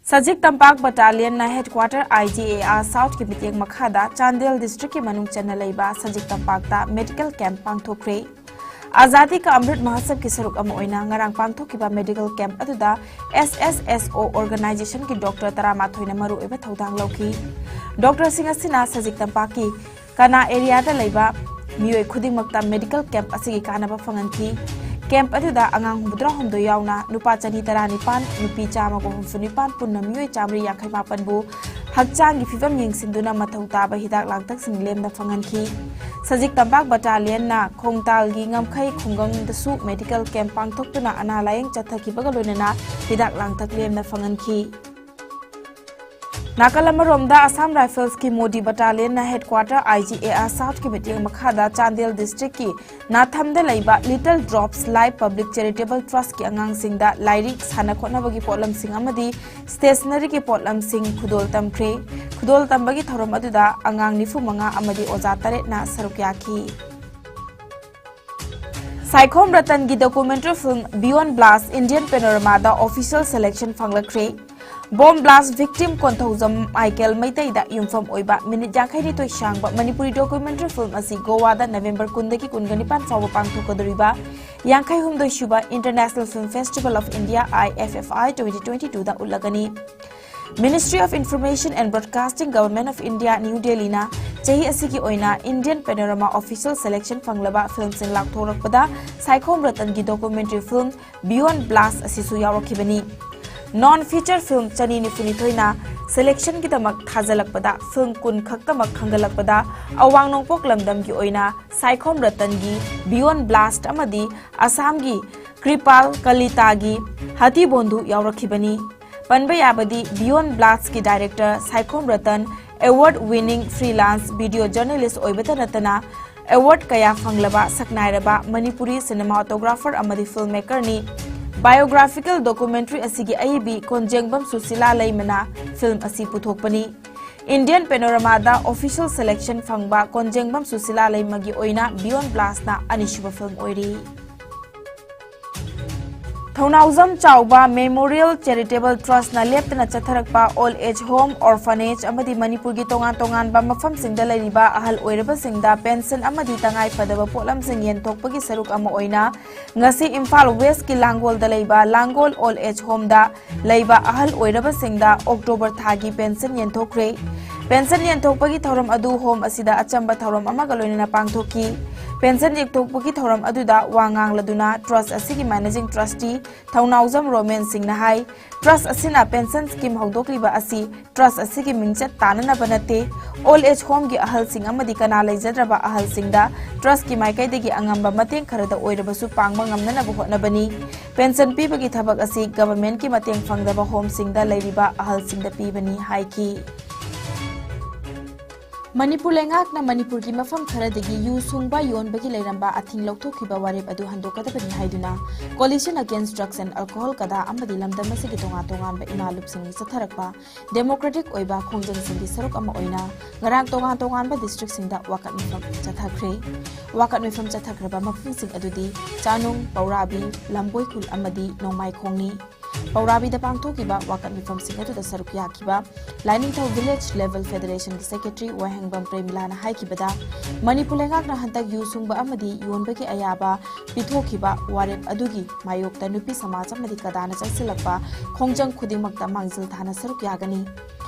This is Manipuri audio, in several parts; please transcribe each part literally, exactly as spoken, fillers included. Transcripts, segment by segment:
ꯁꯖꯤꯛ ꯇꯝꯄꯥꯛ ꯕꯠꯇꯥꯂꯤꯌꯟꯅ headquarter I G A R ꯁꯥꯎꯠꯀꯤ ꯃꯤꯠꯌꯦꯡ ꯃꯈꯥꯗ ꯆꯥꯟꯗꯦꯜ ꯗꯤꯁꯇ꯭ꯔꯤꯛꯀꯤ ꯃꯅꯨꯡ ꯆꯟꯅ ꯂꯩꯕ ꯁꯖꯤꯛ ꯇꯝꯄꯥꯛꯇ ꯃꯦꯗꯤꯀꯦꯜ ꯀꯦꯝꯞ ꯄꯥꯡꯊꯣꯛꯈ꯭ꯔꯦ꯫ ꯑꯖꯥꯗꯤ ꯀꯥ ꯑꯃ꯭ꯔꯤꯠ ꯃꯍꯥꯁꯕꯀꯤ ꯁꯔꯨꯛ ꯑꯃ ꯑꯣꯏꯅ ꯉꯔꯥꯡ ꯄꯥꯡꯊꯣꯛꯈꯤꯕ ꯃꯦꯗꯤꯀꯦꯜ ꯀꯦꯝꯞ ꯑꯗꯨꯗ ꯑꯦꯁ ꯑꯦꯁ ꯑꯦꯁ ꯑꯣ ꯑꯣꯔꯒꯅꯥꯏꯖꯦꯁꯟꯒꯤ ꯗꯣꯛꯇꯔ ꯇꯔꯥꯃꯥꯊꯣꯏꯅ ꯃꯔꯨꯑꯣꯏꯕ ꯊꯧꯗꯥꯡ ꯂꯧꯈꯤ꯫ ꯗꯣꯛꯇꯔꯁꯤꯡ ꯑꯁꯤꯅ ꯁꯖꯤꯛ ꯇꯝꯄꯥꯛꯀꯤ ꯀꯅꯥ ꯑꯦꯔꯤꯌꯥꯗ ꯂꯩꯕ ꯃꯤꯑꯣꯏ ꯈꯨꯗꯤꯡꯃꯛꯇ ꯃꯦꯗꯤꯀꯦꯜ ꯀꯦꯝꯞ ꯑꯁꯤꯒꯤ ꯀꯥꯟꯅꯕ ꯐꯪꯍꯟꯈꯤ꯫ ꯀꯦꯝꯞ ꯑꯗꯨꯗ ꯑꯉꯥꯡ ꯍꯨꯝꯐꯨꯇꯔꯥ ꯍꯨꯝꯗꯣꯏ ꯌꯥꯎꯅ ꯅꯨꯄꯥ ꯆꯅꯤ ꯇꯔꯥꯅꯤꯄꯥꯟ, ꯅꯨꯄꯤ ꯆꯥꯝꯃꯒ ꯍꯨꯝꯐꯨ ꯅꯤꯄꯥꯟ ꯄꯨꯟꯅ ꯃꯤꯑꯣꯏ ꯆꯥꯃꯔꯤ ꯌꯥꯡꯈꯩ ꯃꯥꯄꯟꯕꯨ ꯍꯛꯆꯥꯡꯒꯤ ꯐꯤꯕꯝ ꯌꯦꯡꯁꯤꯟꯗꯨꯅ ꯃꯊꯧ ꯇꯥꯕ ꯍꯤꯗꯥꯛ ꯂꯥꯡꯊꯛꯁꯤꯡ ꯂꯦꯝꯅ ꯐꯪꯍꯟꯈꯤ꯫ ꯁꯖꯤꯛ ꯇꯝꯄꯥꯛ ꯕꯠꯇꯥꯂꯤꯌꯟꯅ ꯈꯣꯡꯇꯥꯜꯒꯤ ꯉꯝꯈꯩ ꯈꯨꯡꯒꯪꯗꯁꯨ ꯃꯦꯗꯤꯀꯦꯜ ꯀꯦꯝꯞ ꯄꯥꯡꯊꯣꯛꯇꯨꯅ ꯑꯅꯥ ꯂꯥꯌꯦꯡ ꯆꯠꯊꯈꯤꯕꯒ ꯂꯣꯏꯅꯅ ꯍꯤꯗꯥꯛ ꯂꯥꯡꯊꯛ ꯂꯦꯝꯅ ꯐꯪꯍꯟꯈꯤ꯫ ꯅꯥꯀꯜ ꯑꯃꯔꯣꯝꯗ ꯑꯁꯥꯝ ꯔꯥꯏꯐꯜꯁꯀꯤ ꯃꯣꯗꯤ ꯕꯠꯇꯥꯂꯤꯌꯟꯅ headquarter I G A R ꯁꯥꯎꯠꯀꯤ ꯃꯤꯠꯌꯦꯡ ꯃꯈꯥꯗ ꯆꯥꯟꯗꯦꯜ ꯗꯤꯁꯇ꯭ꯔꯤꯛꯀꯤ ꯅꯥꯊꯝꯗ ꯂꯩꯕ little drops life public charitable ꯇ꯭ꯔꯁꯠꯀꯤ ꯑꯉꯥꯡꯁꯤꯡꯗ ꯂꯥꯏꯔꯤꯛ, ꯁꯥꯟꯅ ꯈꯣꯠꯅꯕꯒꯤ ꯄꯣꯠꯂꯝꯁꯤꯡ ꯑꯃꯗꯤ ꯁ꯭ꯇꯦꯁꯅꯔꯤꯒꯤ ꯄꯣꯠꯂꯝꯁꯤꯡ ꯈꯨꯗꯣꯜ ꯇꯝꯈ꯭ꯔꯦ꯫ ꯈꯨꯗꯣꯜ ꯇꯝꯕꯒꯤ ꯊꯧꯔꯝ ꯑꯗꯨꯗ ꯑꯉꯥꯡ ꯅꯤꯐꯨ ꯃꯉꯥ ꯑꯃꯗꯤ ꯑꯣꯖꯥ ꯇꯔꯦꯠꯅ ꯁꯔꯨꯛ ꯌꯥꯈꯤ꯫ ꯁꯥꯏꯈꯣꯝ ꯔꯇꯟꯒꯤ documentary film beyond blast Indian ꯄꯦꯅꯣꯔꯃꯥꯗ ꯑꯣꯐꯤꯁꯤꯌꯦꯜ ꯁꯦꯂꯦꯛꯁꯟ ꯐꯪꯂꯛꯈ꯭ꯔꯦ꯫ Bomb blast victim Konthoujam Michael ꯃꯩꯇꯩꯗ ꯌꯨꯝꯐꯝ ꯑꯣꯏꯕ ꯃꯤꯅꯤꯠ ꯌꯥꯡꯈꯩꯅꯤꯊꯣꯏ ꯁꯥꯡꯕ ꯃꯅꯤꯄꯨꯔꯤ ꯗꯣꯀꯨꯃꯦꯟꯇꯔꯤ ꯐꯤꯜꯝ ꯑꯁꯤ ꯒꯣꯋꯥꯗ ꯅꯕꯦꯝꯕꯔ ꯀꯨꯟꯗꯒꯤ ꯀꯨꯟꯒ ꯅꯤꯄꯥꯟ ꯐꯥꯎꯕ ꯄꯥꯡꯊꯣꯛꯀꯗꯧꯔꯤꯕ ꯌꯥꯡꯈꯩ ꯍꯨꯝꯗꯣꯏ ꯁꯨꯕ International Film Festival of India, I F F I, twenty twenty-two the ꯎꯠꯂꯒꯅꯤ꯫ Ministry of Information and Broadcasting, Government of India, New Delhi ꯅ ꯆꯍꯤ ꯑꯁꯤꯒꯤ ꯑꯣꯏꯅ ꯏꯟꯗꯤꯌꯟ ꯄꯦꯅꯣꯔꯃꯥ ꯑꯣꯐꯤꯁꯤꯌꯦꯜ ꯁꯦꯂꯦꯛꯁꯟ ꯐꯪꯂꯕ ꯐꯤꯜꯝꯁꯤꯡ ꯂꯥꯎꯊꯣꯔꯛꯄꯗ ꯁꯥꯏꯈꯣꯝ ꯔꯇꯟꯒꯤ ꯗꯣꯀꯨꯃꯦꯟꯇꯔꯤ ꯐꯤꯜꯝ ꯕꯤꯌꯣꯟ ꯕ꯭ꯂꯥꯁ ꯑꯁꯤꯁꯨ ꯌꯥꯎꯔꯛꯈꯤꯕꯅꯤ꯫ ꯅꯣꯟ ꯐꯤꯆꯔ ꯐꯤꯜꯝ ꯆꯅꯤ ꯅꯤꯐꯨꯅꯤꯊꯣꯏꯅ ꯁꯦꯂꯦꯛꯁꯟꯒꯤꯗꯃꯛ ꯊꯥꯖꯤꯜꯂꯛꯄꯗ ꯐꯤꯜꯝ ꯀꯨꯟ ꯈꯛꯇꯃꯛ ꯈꯟꯒꯠꯂꯛꯄꯗ ꯑꯋꯥꯡ ꯅꯣꯡꯄꯣꯛ ꯂꯝꯗꯝꯒꯤ ꯑꯣꯏꯅ ꯁꯥꯏꯈꯣꯝ ꯔꯇꯟꯒꯤ ꯕꯤꯌꯣꯟ ꯕ꯭ꯂꯥꯁ ꯑꯃꯗꯤ ꯑꯁꯥꯝꯒꯤ ꯀ꯭ꯔꯤꯄꯥꯜ ꯀꯂꯤꯇꯥꯒꯤ ꯍꯥꯊꯤꯕꯣꯟꯗꯨ ꯌꯥꯎꯔꯛꯈꯤꯕꯅꯤ꯫ ꯄꯟꯕ ꯌꯥꯕꯗꯤ ꯕꯤꯌꯣꯟ ꯕ꯭ꯂꯥꯁꯀꯤ director Saikhom Ratan award winning freelance video journalist ꯑꯣꯏꯕꯇ ꯅꯠꯇꯅ ꯑꯦꯋꯥꯔꯗ ꯀꯌꯥ ꯐꯪꯂꯕ ꯁꯛꯅꯥꯏꯔꯕ ꯃꯅꯤꯄꯨꯔꯤ ꯁꯤꯅꯦꯃꯥꯇꯣꯒ꯭ꯔꯥꯐꯔ ꯑꯃꯗꯤ ꯐꯤꯜꯝ ꯃꯦꯀꯔꯅꯤ꯫ ꯕꯥꯏꯑꯣꯒ꯭ꯔꯥꯐꯤꯀꯦꯜ ꯗꯣꯀꯨꯃꯦꯟꯇꯔꯤ ꯑꯁꯤꯒꯤ ꯑꯏꯕꯤ ꯀꯣꯟꯖꯦꯡꯕꯝ ꯁꯨꯁꯤꯂꯥ ꯂꯩꯃꯅ ꯐꯤꯜꯝ ꯑꯁꯤ ꯄꯨꯊꯣꯛꯄꯅꯤ꯫ ꯏꯟꯗꯤꯌꯟ ꯄꯦꯅꯣꯔꯃꯥꯗ ꯑꯣꯐꯤꯁꯤꯌꯦꯜ ꯁꯦꯂꯦꯛꯁꯟ ꯐꯪꯕ ꯀꯣꯟꯖꯦꯡꯕꯝ ꯁꯨꯁꯤꯂꯥ ꯂꯩꯃꯒꯤ ꯑꯣꯏꯅ ꯕꯤꯌꯣꯟ ꯕ꯭ꯂꯥꯁꯅ ꯑꯅꯤꯁꯨꯕ ꯐꯤꯜꯝ ꯑꯣꯏꯔꯤ꯫ ꯊꯧꯅꯥꯎꯖꯝ ꯆꯥꯎꯕ Memorial Charitable Trustꯅ ꯂꯦꯞꯇꯅ ꯆꯠꯊꯔꯛꯄ Old Age Home, Orphanage ꯑꯃꯗꯤ ꯃꯅꯤꯄꯨꯔꯒꯤ ꯇꯣꯉꯥꯟ ꯇꯣꯉꯥꯟꯕ ꯃꯐꯝꯁꯤꯡꯗ ꯂꯩꯔꯤꯕ ꯑꯍꯜ ꯑꯣꯏꯔꯕꯁꯤꯡꯗ pension ꯑꯃꯗꯤ ꯇꯉꯥꯏ ꯐꯗꯕ ꯄꯣꯠꯂꯝꯁꯤꯡ ꯌꯦꯟꯊꯣꯛꯄꯒꯤ ꯁꯔꯨꯛ ꯑꯃ ꯑꯣꯏꯅ ꯉꯁꯤ ꯏꯝꯐꯥꯜ Westꯀꯤ ꯂꯥꯡꯒꯣꯜꯗ ꯂꯩꯕ ꯂꯥꯡꯒꯣꯜ Old Age Homeꯗ ꯂꯩꯕ ꯑꯍꯜ ꯑꯣꯏꯔꯕꯁꯤꯡꯗ October ꯊꯥꯒꯤ pension ꯌꯦꯟꯊꯣꯛꯈ꯭ꯔꯦ꯫ Pension ꯌꯦꯟꯊꯣꯛꯄꯒꯤ ꯊꯧꯔꯝ ꯑꯗꯨ home ꯑꯁꯤꯗ ꯑꯆꯝꯕ ꯊꯧꯔꯝ ꯑꯃꯒ ꯂꯣꯏꯅꯅ ꯄꯥꯡꯊꯣꯛꯈꯤ꯫ Pension ꯌꯦꯟꯊꯣꯛꯄꯒꯤ ꯊꯧꯔꯝ ꯑꯗꯨꯗ ꯋꯥ ꯉꯥꯡꯂꯗꯨꯅ trust ꯑꯁꯤꯒꯤ Managing Trustee ꯊꯧꯅꯥꯎꯖꯝ ꯔꯣꯃꯦꯟ ꯁꯤꯡꯅ ꯍꯥꯏ, trust ꯑꯁꯤꯅ pension scheme ꯍꯧꯗꯣꯛꯂꯤꯕ ꯑꯁꯤ trust ꯑꯁꯤꯒꯤ ꯃꯤꯡꯆꯠ ꯇꯥꯅꯅꯕ ꯅꯠꯇꯦ꯫ Old Age Homeꯒꯤ ꯑꯍꯜꯁꯤꯡ ꯑꯃꯗꯤ ꯀꯅꯥ ꯂꯩꯖꯗ꯭ꯔꯕ ꯑꯍꯜꯁꯤꯡꯗ trustꯀꯤ ꯃꯥꯏꯀꯩꯗꯒꯤ ꯑꯉꯝꯕ ꯃꯇꯦꯡ ꯈꯔꯗ ꯑꯣꯏꯔꯕꯁꯨ ꯄꯥꯡꯕ ꯉꯝꯅꯅꯕ ꯍꯣꯠꯅꯕꯅꯤ꯫ Pension ꯄꯤꯕꯒꯤ ꯊꯕꯛ ꯑꯁꯤ governmentꯀꯤ ꯃꯇꯦꯡ ꯐꯪꯗꯕ homeꯁꯤꯡꯗ ꯂꯩꯔꯤꯕ ꯑꯍꯜꯁꯤꯡꯗ ꯄꯤꯕꯅꯤ ꯍꯥꯏꯈꯤ꯫ ꯃꯅꯤꯄꯨꯔ ꯂꯩꯉꯥꯛꯅ ꯃꯅꯤꯄꯨꯔꯒꯤ ꯃꯐꯝ ꯈꯔꯗꯒꯤ ꯌꯨ ꯁꯨꯡꯕ ꯌꯣꯟꯕꯒꯤ ꯂꯩꯔꯝꯕ ꯑꯊꯤꯡ ꯂꯧꯊꯣꯛꯈꯤꯕ ꯋꯥꯔꯦꯞ ꯑꯗꯨ ꯍꯟꯗꯣꯛꯀꯗꯕꯅꯤ ꯍꯥꯏꯗꯨꯅ Coalition Against Drugs and Alcohol, ꯀꯗꯥ ꯑꯃꯗꯤ ꯂꯝꯗꯝ ꯑꯁꯤꯒꯤ ꯇꯣꯉꯥꯟ ꯇꯣꯉꯥꯟꯕ ꯏꯃꯥ ꯂꯨꯞꯁꯤꯡꯅ ꯆꯠꯊꯔꯛꯄ democratic ꯑꯣꯏꯕ ꯈꯣꯡꯖꯪꯁꯤꯡꯒꯤ ꯁꯔꯨꯛ ꯑꯃ ꯑꯣꯏꯅ ꯉꯔꯥꯡ ꯇꯣꯉꯥꯟ ꯇꯣꯉꯥꯟꯕ districtꯁꯤꯡꯗ ꯋꯥꯀꯠ ꯃꯤꯐꯝ ꯆꯠꯊꯈ꯭ꯔꯦ꯫ ꯋꯥꯀꯠ ꯃꯤꯐꯝ ꯆꯠꯊꯈ꯭ꯔꯕ ꯃꯐꯝꯁꯤꯡ ꯑꯗꯨꯗꯤ ꯆꯥꯅꯨꯡ, ꯄꯧꯔꯥꯕꯤ, ꯂꯝꯕꯣꯏꯈꯨꯜ ꯑꯃꯗꯤ ꯅꯣꯡꯃꯥꯏꯈꯣꯡꯅꯤ꯫ ꯄꯧꯔꯥꯕꯤꯗ ꯄꯥꯡꯊꯣꯛꯈꯤꯕ ꯋꯥꯀꯠ ꯃꯤꯐꯝꯁꯤꯡ ꯑꯗꯨꯗ ꯁꯔꯨꯛ ꯌꯥꯈꯤꯕ ꯂꯥꯏꯅꯤꯡꯊꯧ Village Level Federationꯒꯤ Secretary ꯋꯥꯍꯦꯡꯕꯝ ꯄ꯭ꯔꯦꯃꯤꯂꯥꯅ ꯍꯥꯏꯈꯤꯕꯗ, ꯃꯅꯤꯄꯨꯔ ꯂꯩꯉꯥꯛꯅ ꯍꯟꯗꯛ ꯌꯨ ꯁꯨꯡꯕ ꯑꯃꯗꯤ ꯌꯣꯟꯕꯒꯤ ꯑꯌꯥꯕ ꯄꯤꯊꯣꯛꯈꯤꯕ ꯋꯥꯔꯦꯞ ꯑꯗꯨꯒꯤ ꯃꯥꯌꯣꯛꯇ ꯅꯨꯄꯤ ꯁꯃꯥꯖ ꯑꯃꯗꯤ ꯀꯗꯥꯅ ꯆꯪꯁꯤꯜꯂꯛꯄ ꯈꯣꯡꯖꯪ ꯈꯨꯗꯤꯡꯃꯛꯇ ꯃꯥꯡꯖꯤꯜ ꯊꯥꯅ ꯁꯔꯨꯛ ꯌꯥꯒꯅꯤ꯫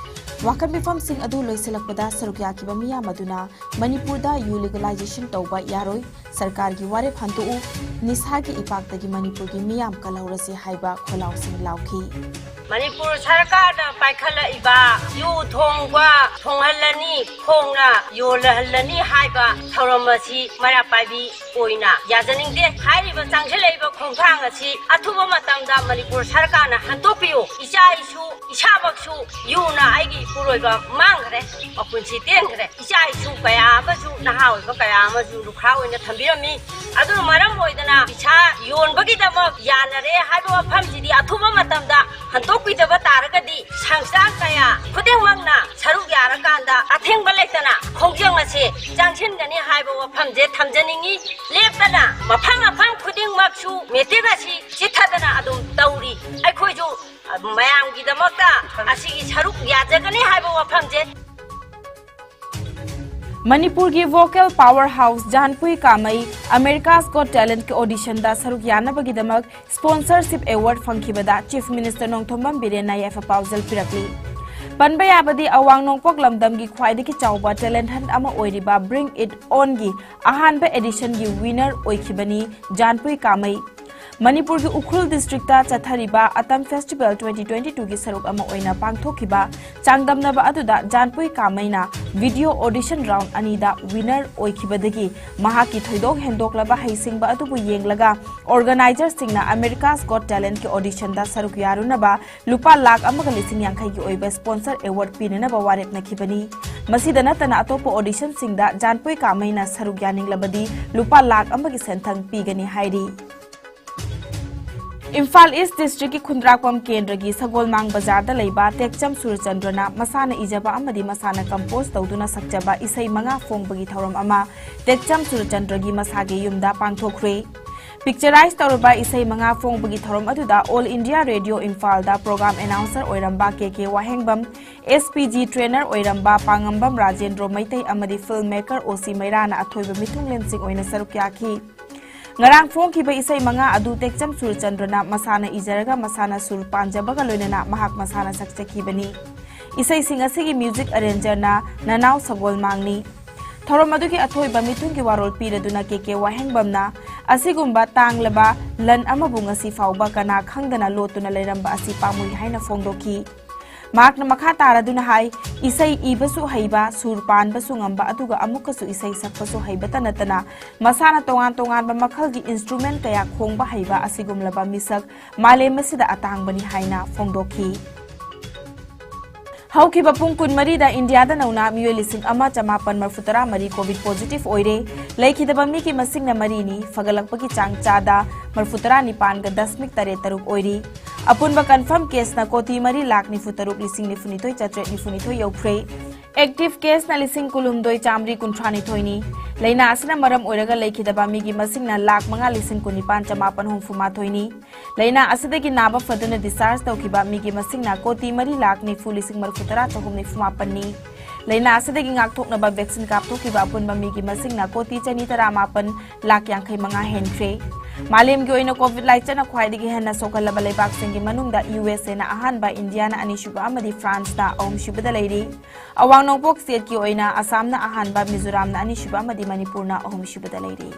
ꯋꯥꯀꯠ ꯃꯤꯐꯝꯁꯤꯡ ꯑꯗꯨ ꯂꯣꯏꯁꯤꯜꯂꯛꯄꯗ ꯁꯔꯨꯛ ꯌꯥꯈꯤꯕ ꯃꯤꯌꯥꯝ ꯑꯗꯨꯅ ꯃꯅꯤꯄꯨꯔꯗ ꯌꯨ legalization ꯇꯧꯕ ꯌꯥꯔꯣꯏ, ꯁꯔꯀꯥꯔꯒꯤ ꯋꯥꯔꯦꯞ ꯍꯟꯗꯣꯛꯎ, ꯅꯤꯁꯥꯒꯤ ꯏꯄꯥꯛꯇꯒꯤ ꯃꯅꯤꯄꯨꯔꯒꯤ ꯃꯤꯌꯥꯝ ꯀꯜꯍꯧꯔꯁꯤ ꯍꯥꯏꯕ ꯈꯣꯜꯂꯥꯎꯁꯤꯡ ꯂꯥꯎꯈꯤ꯫ ꯃꯅꯤꯄꯨꯔ ꯁꯔꯀꯥꯔꯅ ꯄꯥꯏꯈꯠꯂꯛꯏꯕ ꯌꯨ ꯊꯣꯡꯕ ꯊꯣꯡꯍꯜꯂꯅꯤ, ꯈꯣꯡꯅ ꯌꯣꯜꯍꯜꯂꯅꯤ ꯍꯥꯏꯕ ꯊꯧꯔꯝ ꯑꯁꯤ ꯃꯩꯔꯥ ꯄꯥꯏꯕꯤ ꯑꯣꯏꯅ ꯌꯥꯖꯅꯤꯡꯗꯦ꯫ ꯍꯥꯏꯔꯤꯕ ꯆꯪꯁꯤꯜꯂꯛꯏꯕ ꯈꯣꯡꯊꯥꯡ ꯑꯁꯤ ꯑꯊꯨꯕ ꯃꯇꯝꯗ ꯃꯅꯤꯄꯨꯔ ꯁꯔꯀꯥꯔꯅ ꯍꯟꯗꯣꯛꯄꯤꯌꯨ꯫ ꯏꯆꯥ ꯏꯁꯨ, ꯏꯁꯥꯃꯛꯁꯨ ꯌꯨꯅ ꯑꯩꯒꯤ ꯏꯄꯨꯔꯣꯏꯕ ꯃꯥꯡꯈ꯭ꯔꯦ, ꯃꯄꯨꯟꯁꯤ ꯇꯦꯟꯈ꯭ꯔꯦ꯫ ꯏꯆꯥ ꯏꯁꯨ ꯀꯌꯥ ꯑꯃꯁꯨ, ꯅꯍꯥ ꯑꯣꯏꯕ ꯀꯌꯥ ꯑꯃꯁꯨ ꯂꯨꯈ꯭ꯔꯥ ꯑꯣꯏꯅ ꯊꯝꯕꯤꯔꯝꯃꯤ꯫ ꯑꯗꯨꯅ ꯃꯔꯝ ꯑꯣꯏꯗꯅ ꯄꯩꯁꯥ ꯌꯣꯟꯕꯒꯤꯗꯃꯛ ꯌꯥꯅꯔꯦ ꯍꯥꯏꯕ ꯋꯥꯐꯝꯁꯤꯗꯤ ꯑꯊꯨꯕ ꯃꯇꯝꯗ ꯍꯟꯗꯣꯛ ꯄꯤꯗꯕ ꯇꯥꯔꯒꯗꯤ ꯁꯪꯁꯊꯥꯟ ꯀꯌꯥ ꯈꯨꯗꯤꯡꯃꯛꯅ ꯁꯔꯨꯛ ꯌꯥꯔꯀꯥꯟꯗ ꯑꯊꯤꯡꯕ ꯂꯩꯇꯅ ꯈꯣꯡꯖꯪ ꯑꯁꯤ ꯆꯪꯁꯤꯟꯒꯅꯤ ꯍꯥꯏꯕ ꯋꯥꯐꯝꯁꯦ ꯊꯝꯖꯅꯤꯡꯏ꯫ ꯂꯦꯞꯇꯅ ꯃꯐꯝ ꯃꯐꯝ ꯈꯨꯗꯤꯡꯃꯛꯁꯨ ꯃꯤꯇꯤꯡ ꯑꯁꯤ ꯆꯤꯊꯗꯅ ꯑꯗꯨꯝ ꯇꯧꯔꯤ꯫ ꯑꯩꯈꯣꯏꯁꯨ ꯃꯌꯥꯝꯒꯤꯗꯃꯛꯇ ꯑꯁꯤꯒꯤ ꯁꯔꯨꯛ ꯌꯥꯖꯒꯅꯤ ꯍꯥꯏꯕ ꯋꯥꯐꯝꯁꯦ꯫ ꯃꯅꯤꯄꯨꯔꯒꯤ vocal power house ꯖꯥꯟꯄꯨꯏ ꯀꯥꯃꯩ America's Got Talentꯀꯤ auditionꯗ ꯁꯔꯨꯛ ꯌꯥꯅꯕꯒꯤꯗꯃꯛ sponsorship award ꯐꯪꯈꯤꯕꯗ Chief Minister Nongthombam ꯕꯤꯔꯦꯟꯅ ꯌꯥꯏꯐ ꯄꯥꯎꯖꯦꯜ ꯄꯤꯔꯛꯂꯤ꯫ ꯄꯟꯕ ꯌꯥꯕꯗꯤ ꯑꯋꯥꯡ ꯅꯣꯡꯄꯣꯛ ꯂꯝꯗꯝꯒꯤ ꯈ꯭ꯋꯥꯏꯗꯒꯤ ꯆꯥꯎꯕ talent hunt ꯑꯃ ꯑꯣꯏꯔꯤꯕ Bring It Onꯒꯤ ꯑꯍꯥꯟꯕ editionꯒꯤ winner ꯑꯣꯏꯈꯤꯕꯅꯤ ꯖꯥꯟꯄꯨꯏ ꯀꯥꯃꯩ꯫ ꯃꯅꯤꯄꯨꯔꯒꯤ ꯎꯈ꯭ꯔꯨꯜ districtꯇ ꯆꯠꯊꯔꯤꯕ ꯑꯇꯝ festival twenty twenty twoꯒꯤ ꯁꯔꯨꯛ ꯑꯃ ꯑꯣꯏꯅ ꯄꯥꯡꯊꯣꯛꯈꯤꯕ ꯆꯥꯡꯗꯝꯅꯕ ꯑꯗꯨꯗ ꯖꯥꯟꯄꯨꯏ ꯀꯥꯃꯩꯅ video audition round ꯑꯅꯤꯗ winner ꯑꯣꯏꯈꯤꯕꯗꯒꯤ ꯃꯍꯥꯛꯀꯤ ꯊꯣꯏꯗꯣꯛ ꯍꯦꯟꯗꯣꯛꯂꯕ ꯍꯩꯁꯤꯡꯕ ꯑꯗꯨꯕꯨ ꯌꯦꯡꯂꯒ organizerꯁꯤꯡꯅ America's Got Talentꯀꯤ auditionꯗ ꯁꯔꯨꯛ ꯌꯥꯔꯨꯅꯕ ꯂꯨꯄꯥ ꯂꯥꯈ ꯑꯃꯒ ꯂꯤꯁꯤꯡ ꯌꯥꯡꯈꯩꯒꯤ ꯑꯣꯏꯕ sponsor award ꯄꯤꯅꯅꯕ ꯋꯥꯔꯦꯞꯅꯈꯤꯕꯅꯤ꯫ ꯃꯁꯤꯗ ꯅꯠꯇꯅ ꯑꯇꯣꯞꯄ auditionꯁꯤꯡꯗ ꯖꯥꯟꯄꯨꯏ ꯀꯥꯃꯩꯅ ꯁꯔꯨꯛ ꯌꯥꯅꯤꯡꯂꯕꯗꯤ ꯂꯨꯄꯥ ꯂꯥꯈ ꯑꯃꯒꯤ ꯁꯦꯟꯊꯪ ꯄꯤꯒꯅꯤ ꯍꯥꯏꯔꯤ꯫ ꯏꯝꯐꯥꯜ East districtꯀꯤ ꯈꯨꯟꯗ꯭ꯔꯥꯛꯄꯝ ꯀꯦꯟꯗ꯭ꯔꯒꯤ ꯁꯒꯣꯜꯃꯥꯡ ꯕꯖꯥꯔꯗ ꯂꯩꯕ ꯇꯦꯛꯆꯝ ꯁꯨꯔꯆꯟꯗ꯭ꯔꯅ ꯃꯁꯥꯅ ꯏꯖꯕ ꯑꯃꯗꯤ ꯃꯁꯥꯅ compose ꯇꯧꯗꯨꯅ ꯁꯛꯆꯕ ꯏꯁꯩ ꯃꯉꯥ ꯐꯣꯡꯕꯒꯤ ꯊꯧꯔꯝ ꯑꯃ ꯇꯦꯛꯆꯝ ꯁꯨꯔꯆꯟꯗ꯭ꯔꯒꯤ ꯃꯁꯥꯒꯤ ꯌꯨꯝꯗ ꯄꯥꯡꯊꯣꯛꯈ꯭ꯔꯦ꯫ Picturise ꯇꯧꯔꯕ ꯏꯁꯩ ꯃꯉꯥ ꯐꯣꯡꯕꯒꯤ ꯊꯧꯔꯝ ꯑꯗꯨꯗ All India Radio ꯏꯝꯐꯥꯜꯗ program announcer ꯑꯣꯏꯔꯝꯕ ꯀꯦ ꯀꯦ ꯋꯥꯍꯦꯡꯕꯝ, S P G trainer ꯑꯣꯏꯔꯝꯕ ꯄꯥꯉꯝꯕꯝ ꯔꯥꯖꯦꯟꯗ꯭ꯔꯣ ꯃꯩꯇꯩ ꯑꯃꯗꯤ filmmaker ꯑꯣ ꯁꯤ ꯃꯩꯔꯥꯅ ꯑꯊꯣꯏꯕ ꯃꯤꯊꯨꯡꯂꯦꯟꯁꯤꯡ ꯑꯣꯏꯅ ꯁꯔꯨꯛ ꯌꯥꯈꯤ꯫ ꯉꯔꯥꯡ ꯐꯣꯡꯈꯤꯕ ꯏꯁꯩ ꯃꯉꯥ ꯑꯗꯨ ꯇꯦꯛꯆꯝ ꯁꯨꯔꯆꯟꯗ꯭ꯔꯅ ꯃꯁꯥꯅ ꯏꯖꯔꯒ ꯃꯁꯥꯅ ꯁꯨꯔ ꯄꯥꯟꯖꯕꯒ ꯂꯣꯏꯅꯅ ꯃꯍꯥꯛ ꯃꯁꯥꯅ ꯁꯛꯆꯈꯤꯕꯅꯤ꯫ ꯏꯁꯩꯁꯤꯡ ꯑꯁꯤꯒꯤ music arrangerꯅ ꯅꯅꯥꯎ ꯁꯒꯣꯜꯃꯥꯡꯅꯤ꯫ ꯊꯧꯔꯝ ꯑꯗꯨꯒꯤ ꯑꯊꯣꯏꯕ ꯃꯤꯊꯨꯡꯒꯤ ꯋꯥꯔꯣꯜ ꯄꯤꯔꯗꯨꯅ ꯀꯦ ꯀꯦ ꯋꯥꯍꯦꯡꯕꯝꯅ ꯑꯁꯤꯒꯨꯝꯕ ꯇꯥꯡꯂꯕ ꯂꯟ ꯑꯃꯕꯨ ꯉꯁꯤ ꯐꯥꯎꯕ ꯀꯅꯥ ꯈꯪꯗꯅ ꯂꯣꯠꯇꯨꯅ ꯂꯩꯔꯝꯕ ꯑꯁꯤ ꯄꯥꯝꯃꯨꯏ ꯍꯥꯏꯅ ꯐꯣꯡꯗꯣꯛꯈꯤ꯫ ꯃꯍꯥꯛꯅ ꯃꯈꯥ ꯇꯥꯔꯗꯨꯅ ꯍꯥꯏ, ꯏꯁꯩ ꯏꯕꯁꯨ ꯍꯩꯕ, ꯁꯨꯔ ꯄꯥꯟꯕꯁꯨ ꯉꯝꯕ, ꯑꯗꯨꯒ ꯑꯃꯨꯛꯀꯁꯨ ꯏꯁꯩ ꯁꯛꯄꯁꯨ ꯍꯩꯕꯇ ꯅꯠꯇꯅ ꯃꯁꯥꯅ ꯇꯣꯉꯥꯟ ꯇꯣꯉꯥꯟꯕ ꯃꯈꯜꯒꯤ instrument ꯀꯌꯥ ꯈꯣꯡꯕ ꯍꯩꯕ ꯑꯁꯤꯒꯨꯝꯂꯕ ꯃꯤꯁꯛ ꯃꯥꯂꯦꯝ ꯑꯁꯤꯗ ꯑꯇꯥꯡꯕꯅꯤ ꯍꯥꯏꯅ ꯐꯣꯡꯗꯣꯛꯈꯤ꯫ ꯍꯧꯈꯤꯕ ꯄꯨꯡ ꯀꯨꯟꯃꯔꯤꯗ ꯏꯟꯗꯤꯌꯥꯗ ꯅꯧꯅ ꯃꯤꯑꯣꯏ ꯂꯤꯁꯤꯡ ꯑꯃ ꯆꯃꯥꯄꯟ ꯃꯔꯤꯐꯨ ꯇꯔꯥ ꯃꯔꯤ COVID positive ꯑꯣꯏꯔꯦ꯫ ꯂꯩꯈꯤꯗꯕ ꯃꯤꯒꯤ ꯃꯁꯤꯡꯅ ꯃꯔꯤꯅꯤ꯫ ꯐꯒꯠꯂꯛꯄꯒꯤ ꯆꯥꯡ ꯆꯥꯗ ꯃꯔꯤꯐꯨ ꯇꯔꯥ ꯅꯤꯄꯥꯟꯒ ꯗꯁꯃꯤꯛ ꯇꯔꯦꯠ ꯇꯔꯨꯛ ꯑꯣꯏꯔꯤ꯫ ꯑꯄꯨꯟꯕ confirm caseꯅ ꯀꯣꯇꯤ ꯃꯔꯤ ꯂꯥꯈ ꯅꯤꯐꯨ ꯇꯔꯨꯛ ꯂꯤꯁꯤꯡ ꯅꯤꯐꯨ ꯅꯤꯊꯣꯏ ꯆꯥꯇ꯭ꯔꯦꯠ ꯅꯤꯐꯨ ꯅꯤꯊꯣꯏ ꯌꯧꯈ꯭ꯔꯦ꯫ Active caseꯅ ꯂꯤꯁꯤꯡ ꯀꯨꯟꯍꯨꯝꯗꯣꯏ ꯆꯥꯃꯔꯤ ꯀꯨꯟꯊ꯭ꯔꯥ ꯅꯤꯊꯣꯏꯅꯤ꯫ ꯂꯥꯏꯅꯥ ꯑꯁꯤꯅ ꯃꯔꯝ ꯑꯣꯏꯔꯒ ꯂꯩꯈꯤꯗꯕ ꯃꯤꯒꯤ ꯃꯁꯤꯡꯅ ꯂꯥꯈ ꯃꯉꯥ ꯂꯤꯁꯤꯡ ꯀꯨꯟꯅꯤꯄꯥꯟ ꯆꯃꯥꯄꯟ ꯍꯨꯝꯐꯨ ꯃꯥꯊꯣꯏꯅꯤ꯫ ꯂꯥꯏꯅꯥ ꯑꯁꯤꯗꯒꯤ ꯅꯥꯕ ꯐꯗꯨꯅ discharge ꯇꯧꯈꯤꯕ ꯃꯤꯒꯤ ꯃꯁꯤꯡꯅ ꯀꯣꯇꯤ ꯃꯔꯤ ꯂꯥꯈ ꯅꯤꯐꯨ ꯂꯤꯁꯤꯡ ꯃꯔꯤꯐꯨ ꯇꯔꯥ ꯆꯍꯨꯝ ꯅꯤꯐꯨ ꯃꯥꯄꯟꯅꯤ꯫ ꯂꯥꯏꯅꯥ ꯑꯁꯤꯗꯒꯤ ꯉꯥꯛꯊꯣꯛꯅꯕ vaccine ꯀꯥꯞꯊꯣꯛꯈꯤꯕ ꯑꯄꯨꯟꯕ ꯃꯤꯒꯤ ꯃꯁꯤꯡꯅ ꯀꯣꯇꯤ ꯆꯅꯤ ꯇꯔꯥ ꯃꯥꯄꯟ ꯂꯥꯈ ꯌꯥꯡꯈꯩ ꯃꯉꯥ ꯍꯦꯟꯈ꯭ꯔꯦ꯫ ꯃꯥꯂꯦꯝꯒꯤ ꯑꯣꯏꯅ COVID ꯂꯥꯏꯆꯠꯅ ꯈ꯭ꯋꯥꯏꯗꯒꯤ ꯍꯦꯟꯅ ꯁꯣꯛꯍꯜꯂꯕ ꯂꯩꯕꯥꯛꯁꯤꯡꯒꯤ ꯃꯅꯨꯡꯗ USAꯅ ꯑꯍꯥꯟꯕ, ꯏꯟꯗꯤꯌꯥꯅ ꯑꯅꯤꯁꯨꯕ ꯑꯃꯗꯤ ꯐ꯭ꯔꯥꯟꯁꯅ ꯑꯍꯨꯝꯁꯨꯕꯗ ꯂꯩꯔꯤ꯫ ꯑꯋꯥꯡ ꯅꯣꯡꯄꯣꯛ stateꯀꯤ ꯑꯣꯏꯅ ꯑꯁꯥꯝꯅ ꯑꯍꯥꯟꯕ, ꯃꯤꯖꯣꯔꯥꯝꯅ ꯑꯅꯤꯁꯨꯕ ꯑꯃꯗꯤ ꯃꯅꯤꯄꯨꯔꯅ ꯑꯍꯨꯝꯁꯨꯕꯗ ꯂꯩꯔꯤ꯫